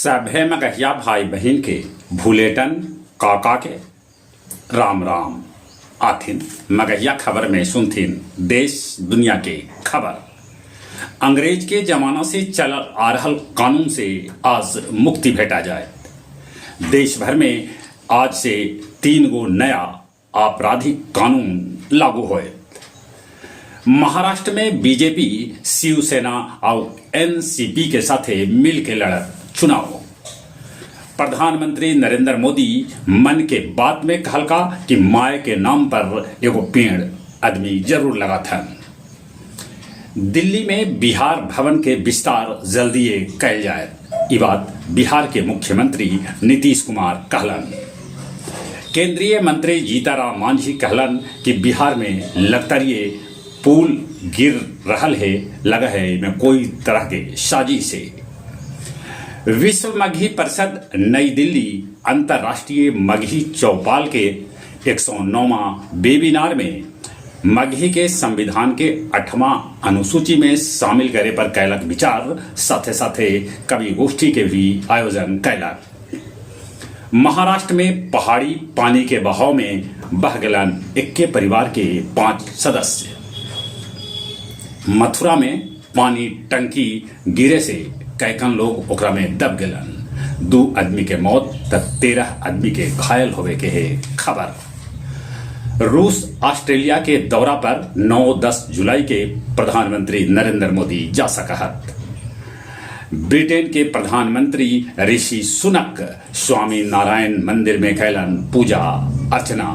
सभे मगहिया भाई बहिन के भुलेटन काका के राम राम। आथिन मगहिया खबर में सुनथिन देश दुनिया के खबर। अंग्रेज के जमाना से चलल आ रहल कानून से आज मुक्ति भेटा जाए। देश भर में आज से 3 गो नया आपराधिक कानून लागू होए। महाराष्ट्र में बीजेपी शिवसेना और एनसीपी के साथे मिल के लड़त चुनाव। प्रधानमंत्री नरेंद्र मोदी मन के बात में कहलका कि माय के नाम पर एगो पेड़ आदमी जरूर लगाथन। दिल्ली में बिहार भवन के विस्तार जल्दीए कैल जाए, ई बात बिहार के मुख्यमंत्री नीतीश कुमार कहलन। केंद्रीय मंत्री जीतनराम मांझी कहलन कि बिहार में लगतरिये पुल गिर रहल है, लगा है में कोई तरह के साजिश है। विश्व मगही परिषद नई दिल्ली अंतर्राष्ट्रीय मगही चौपाल के 109वां वेबिनार में मगही के संविधान के 8वां अनुसूची में शामिल करे पर कैलक विचार, साथे साथे कवि गोष्ठी के भी आयोजन कैलक। महाराष्ट्र में पहाड़ी पानी के बहाव में बह गलन इक्के परिवार के 5 सदस्य। मथुरा में पानी टंकी गिरे से कैकन लोग ओकरा में दब गलन। 2 आदमी के मौत त 13 आदमी के घायल होवे के है खबर। रूस ऑस्ट्रेलिया के दौरा पर 9-10 जुलाई के प्रधानमंत्री नरेंद्र मोदी जा सकहत। ब्रिटेन के प्रधानमंत्री ऋषि सुनक स्वामी नारायण मंदिर में कैलन पूजा अर्चना,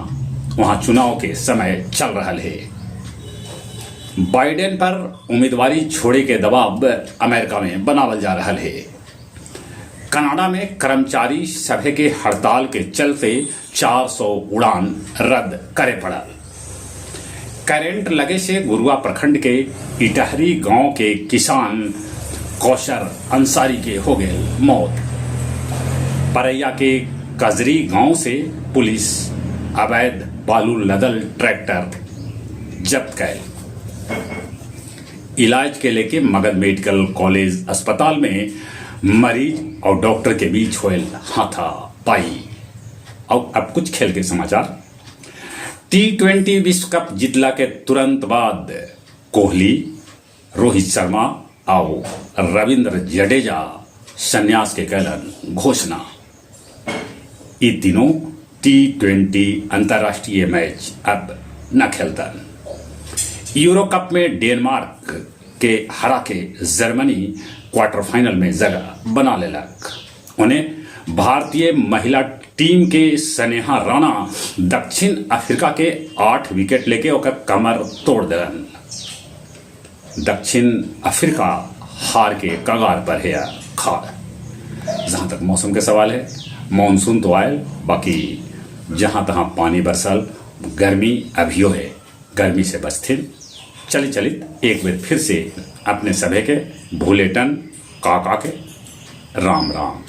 वहां चुनाव के समय चल रहा है। बाइडेन पर उम्मीदवारी छोड़े के दबाव अमेरिका में बनावल जा रहा है। कनाडा में कर्मचारी सभे के हड़ताल के चलते 400 उड़ान रद्द करे पड़ल। करंट लगे से गुरुआ प्रखंड के इटहरी गांव के किसान कौशर अंसारी के हो गए मौत। परैया के कजरी गांव से पुलिस अवैध बालू लदल ट्रैक्टर जब्त कैल। इलाज के लेके मगध मेडिकल कॉलेज अस्पताल में मरीज और डॉक्टर के बीच होयल हाथापाई। और अब कुछ खेल के समाचार। T20 विश्व कप जीतला के तुरंत बाद कोहली, रोहित शर्मा और रविंद्र जडेजा संन्यास के कैलन घोषणा। ये तीनों T20 अंतर्राष्ट्रीय मैच अब न खेलतन। यूरो कप में डेनमार्क के हरा के जर्मनी क्वार्टर फाइनल में जगह बना लेलक। उन्हें भारतीय महिला टीम के स्नेहा राणा दक्षिण अफ्रीका के 8 विकेट लेके ओकर कमर तोड़ देलन। दक्षिण अफ्रीका हार के कगार पर है खाड़। जहाँ तक मौसम के सवाल है, मानसून तो आयल, बाकी जहाँ तहाँ पानी बरसल, गर्मी अभियो है, गर्मी से बचथिन। चली चलित एक बार फिर से अपने सभे के भूलेटन काका के राम राम।